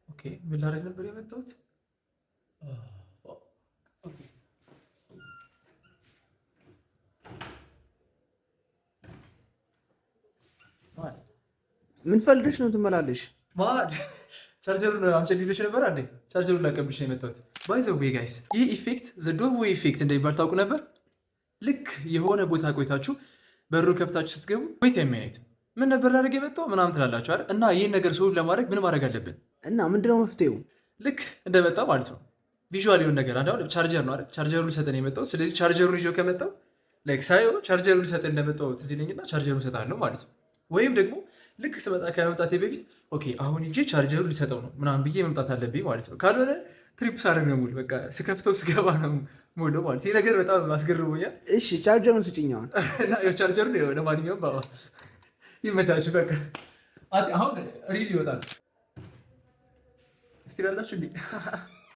Okay፣ ምን ላደርግ ነበር የመጣሁት? Okay። ምን ፈልገሽ ነው ትመላለሽ? ማን ቻርጀሩን አምጪልኝ ብለሽ ነበር አንዴ? ቻርጀሩን ላቀብልሽ ነው የመጣሁት። By the way guys፣ ይህ effect the doorway effect እንደሚባል ታውቁ ነበር? ልክ የሆነ ቦታ ቆይታችሁ በሩን ከፍታችሁ ስትገቡ "Wait a minute፣ ምን ነበር ላደርግ የመጣው?" ምናምን ትላላችሁ አይደል? እና ይህን ነገር solve ለማድረግ ምን ማድረግ አለብን? እና ምንድነው መፍትሄው? ልክ እንደመጣ ማለት ነው visual የሆነ ነገር፣ አንድ አሁን ቻርጀር ነው አይደል? ቻርጀሩን ሊሰጠን የመጣው። ስለዚህ ቻርጀሩን ይዞ ከመጣው like ሳየው ቻርጀሩን ሊሰጠን እንደመጣው ትዝ ይለኝና ቻርጀሩን እሰጣለሁ ማለት ነው። ወይም ደግሞ ልክ ስመጣ ከመምጣቴ በፊት okay፣ አሁን ሂጄ ቻርጀሩን ሊሰጠው ነው ምናምን ብዬ መምጣት አለብኝ ማለት ነው። ካልሆነ trip ሳደርግ ነው ሙሉ፣ በቃ ስከፍተው ስገባ ነው ሙሉ ማለት። ይህ ነገር በጣም አስገርሞኛል። እሺ፣ ቻርጀሩን ስጭኝ አሁን። እና ያው ቻርጀሩን ይኸው፣ ለማንኛውም ባባ ይመቻችሁ። በቃ አሁን real ይወጣል። እስቲ ላላችሁ እንዴ?